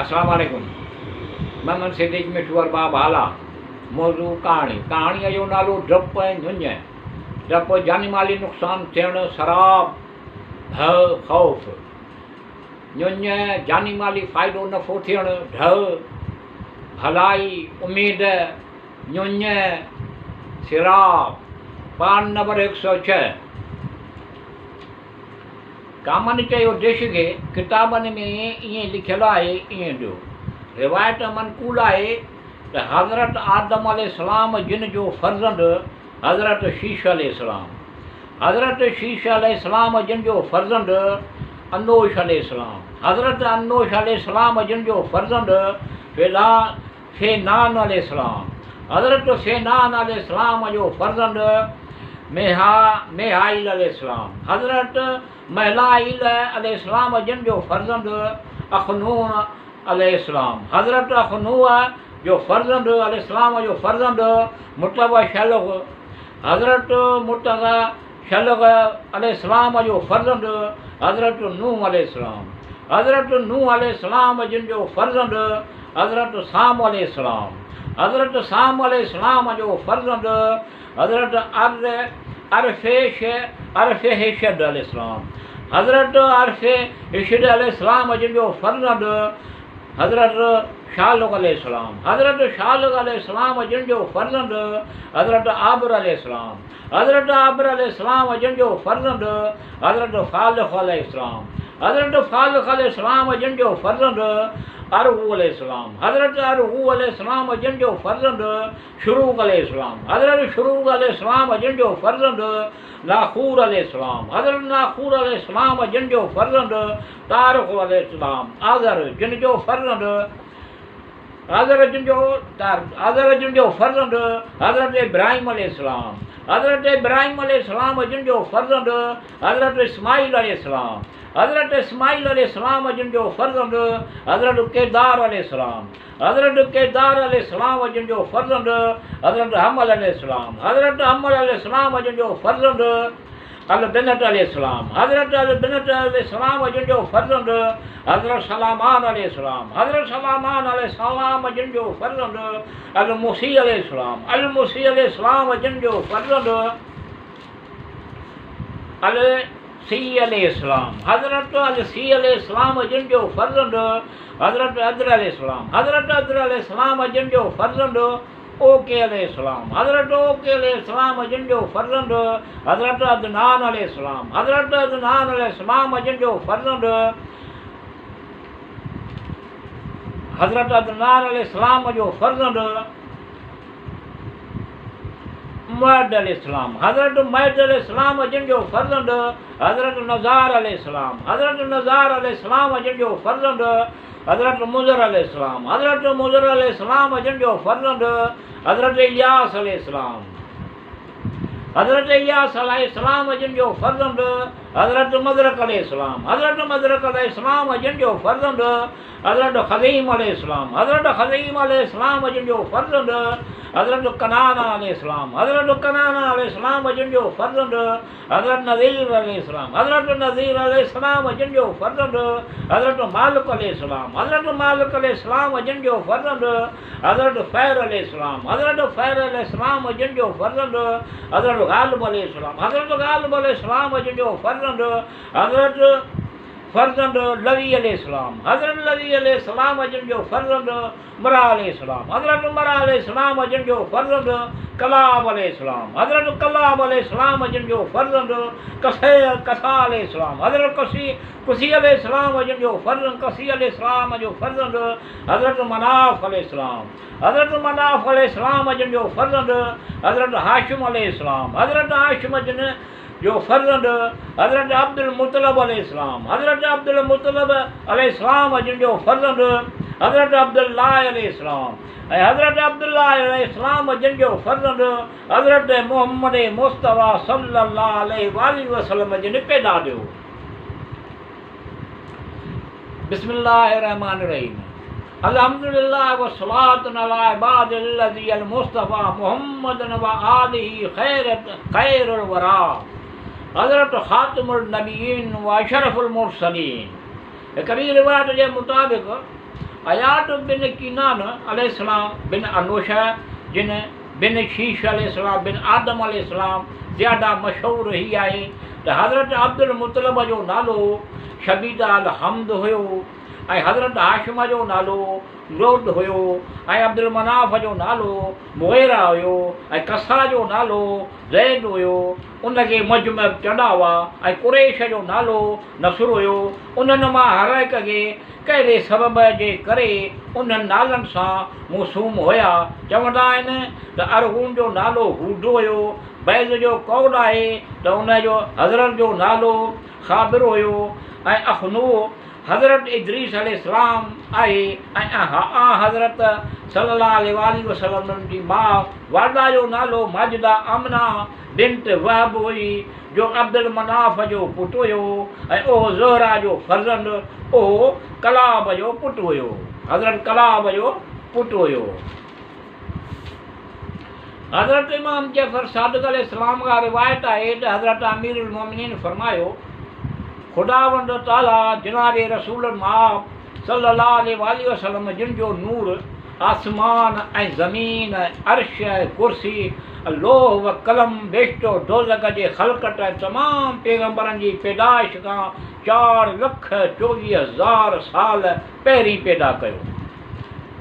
السلام عليڪم محمد صديق مٺو ارباب هالا موضوع ڪهاڻي ڪهاڻيء جو نالو ڊپ ۽ ڃڃ ڊپ جاني مالي نقصان ٿيڻ سراب ڀؤ خوف ڃڃ جاني مالي فائدو نفعو ٿيڻ ڍء ڀلائي اميد ڃڃ سراب پان نمبر هڪ سؤ ڇهه. ڪامن چيو ديش کي ڪتابن ۾ ائين لکيل آهي ائين ڏيو. روايت منقول آهي ته حضرت آدم عليه السلام جن جو فرزند حضرت شيش عليه السلام، حضرت شيش عليه السلام جن جو فرزند انوش عليه السلام، حضرت انوش عليه السلام جن جو فرزند فيلا فينان عليه السلام، حضرت فينان عليه السلام جو فرزند ميهائيل عليه السلام، حضرت مهلائيل عليه السلام جن جو فرزند اخنوع عليه السلام، حضرت اخنوع جو فرزند عليه السلام جو فرزند متوشلغ، حضرت متوشلغ عليه السلام جو فرزند حضرت نوح عليه السلام، حضرت نوح عليه السلام جن جو فرزند حضرت سام عليه السلام، حضرت سام عليه السلام جو فرزند حضرت ارفيش ارفيحشد عليه السلام، حضرت ارفيحشد عليه السلام جن جو فرزند حضرت شالغ عليه السلام، حضرت شالغ عليه السلام جن جو فرزند حضرت عابر عليه السلام، حضرت عابر عليه السلام جن جو فرزند حضرت فالخ عليه السلام، حضرت فالخ عليه السلام جن جو فرزند ارغو عليه السلام، حضرت ارغو عليه السلام جن جو فرزند شروق عليه السلام، حضرت شروق عليه السلام جن جو فرزند ناخور عليه السلام، حضرت ناخور عليه السلام جن جو فرزند تارخ عليه السلام، آذر جن جو فرزند آذر جن جو آذر جن جو فرزند حضرت ابراهيم عليه السلام، حضرت ابراهيم عليه السلام جن جو فرزند حضرت اسماعيل عليه السلام، حضرت اسماعيل عليه السلام جن جو فرزند حضرت قيدار عليه السلام، حضرت قيدار عليه السلام جن جو فرزند حضرت حمل عليه السلام، حضرت حمل عليه السلام جن جو فرزند البنت عليه السلام، حضرت البنت عليه السلام جن جو فرزند حضرت سلامان عليه السلام، حضرت سلامان عليه السلام جن جو فرزند المسيح عليه السلام، المسيح عليه السلام جن جو فرزند السي عليه السلام، حضرت السي عليه السلام جن جو فرزند حضرت عذر عليه السلام، حضرت عذر عليه السلام جن جو فرزند اوڪي عليه السلام، حضرت اوڪي عليه السلام جن جو فرزند حضرت عدنان عليه السلام، حضرت عدنان عليه السلام جن جو فرزند حضرت عدنان عليه السلام جو فرزند معد عليه السلام، حضرت معد عليه السلام جن جو فرزند حضرت نزار عليه السلام، حضرت نزار عليه السلام جن جو فرزند حضرت مضر عليه السلام، حضرت مضر عليه السلام جن جو فرزند حضرت الياس عليه السلام، حضرت الياس عليه السلام جن جو فرزند حضرت مدرڪ عليه السلام، حضرت مدرڪ عليه السلام جن جو فرزند حضرت خزيم عليه السلام، حضرت خزيم عليه السلام جن جو فرزند حضرت ڪنعان عليه السلام، حضرت ڪنعان عليه السلام جن جو فرزند حضرت نذير عليه السلام، حضرت نذير عليه السلام جن جو فرزند حضرت مالڪ عليه السلام، حضرت مالڪ عليه السلام جن جو فرزند حضرت فير عليه السلام، حضرت فير عليه السلام جن جو فرزند حضرت غالب عليه السلام، حضرت غالب عليه السلام جن جو فرزند حضرت فرزند لوي عليه السلام، حضرت لوي عليه السلام جن جو فرزند مرا عليه السلام، حضرت مرا عليه السلام جن جو فرزند ڪلاب عليه السلام، حضرت ڪلاب عليه السلام جن جو فرزند قصي قصا عليه السلام، حضرت قصي قصي عليه السلام جن جو فرزند قصي عليه السلام جو فرزند حضرت مناف عليه السلام، حضرت مناف عليه السلام جن جو فرزند حضرت هاشم عليه السلام، حضرت هاشم جن جو فرزند حضرت عبدالمطلب عليه السلام، حضرت عبدالمطلب عليه السلام جن جو فرزند حضرت عبدالله عليه السلام ۽ حضرت عبدالله عليه السلام جن جو فرزند حضرت محمد مصطفيٰ صلّي الله عليه واٰله وسلّم جن پيدا ٿيو. بسم الله الرحمٰن الرحيم الحمد لله والصلاة علي عباد الذي المصطفيٰ محمد وآله خير خير الوريٰ حضرت خاتم النبيين واشرف المرسلين. هڪ ٻي روايت جي مطابق اياد بن ڪينان عليه السلام بن انوشه جن بن شيش عليه السلام بن آدم عليه السلام زياده مشهور هي آهي ته حضرت عبدالمطلب جو نالو شبيده الحمد هيو ۽ حضرت هاشم جو نالو لود هيو ۽ عبدالمناف جو نالو مغيره هيو ۽ قصا جو نالو زيد هيو ان کي مجمع به چوندا هئا ۽ قريش جو نالو نصر هيو. انهن مان هر هڪ کي ڪهڙي سبب جي ڪري انهن نالن سان موسوم هيا. چوندا آهن ته ارغون جو نالو هود هيو. بعض جو قول آهي ته ان جو حضرت جو نالو خابر هيو ۽ اخنوع حضرت ادريس عليه السلام آهي ۽ آنحضرت صلي الله عليه واٰله وسلم جي ماء والده جو نالو ماجده آمنه بنت وهب هئي جو عبدالمناف جو پٽ هيو ۽ اهو زهره جو فرزند اهو ڪلاب جو پٽ هيو حضرت ڪلاب جو پٽ هيو. حضرت امام جعفر صادق عليه السلام کان روايت آهي ته حضرت امير المومنين فرمايو، خداوند تعاليٰ جناب رسول المآب صلّي الله عليه واٰله وسلّم جن جو نور آسمان ۽ زمين ۽ عرش ۽ ڪرسي ۽ لوح و قلم بهشت و دوزخ جي خلقت ۽ تمام پيغمبرن جي پيدائش کان 4,24,000 سال پهرين پيدا ڪيو.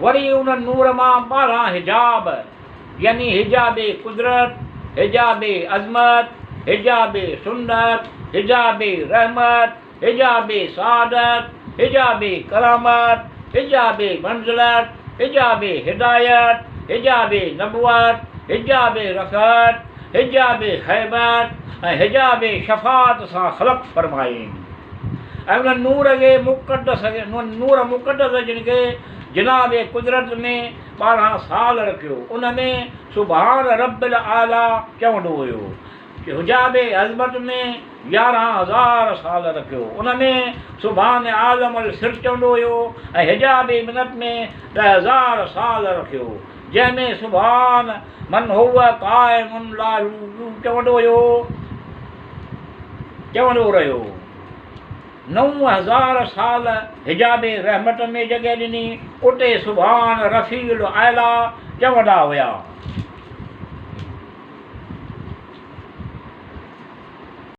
وري ان نور مان 12 حجاب يعني حجاب قدرت، حجاب عظمت، حجاب سنت، حجاب رحمت، حجاب سعادت، حجاب ڪرامت، حجاب منزلت، حجاب هدايت، حجاب نبوت، حجاب رفعت، حجاب هيبت ۽ حجاب شفاعت سان خلق فرمايائين. ۽ ان نور کي مقدس کي ان نور مقدس جن کي جناب قدرت ۾ 12 سال رکيو ان ۾ سبحان رب الاعليٰ چوندو هيو حجاب عظمت ۾ 11,000 سال رکيو ان ۾ سبحان عالم السر چوندو هيو ۽ حجاب منت ۾ 10,000 سال رکيو جنهن ۾ سبحان من هو قائم لا چوندو هيو چوندو رهيو. 9000 سال حجاب رحمت ۾ جڳهه ڏني، اتي سبحان رفيع الاعليٰ چوندا هيا.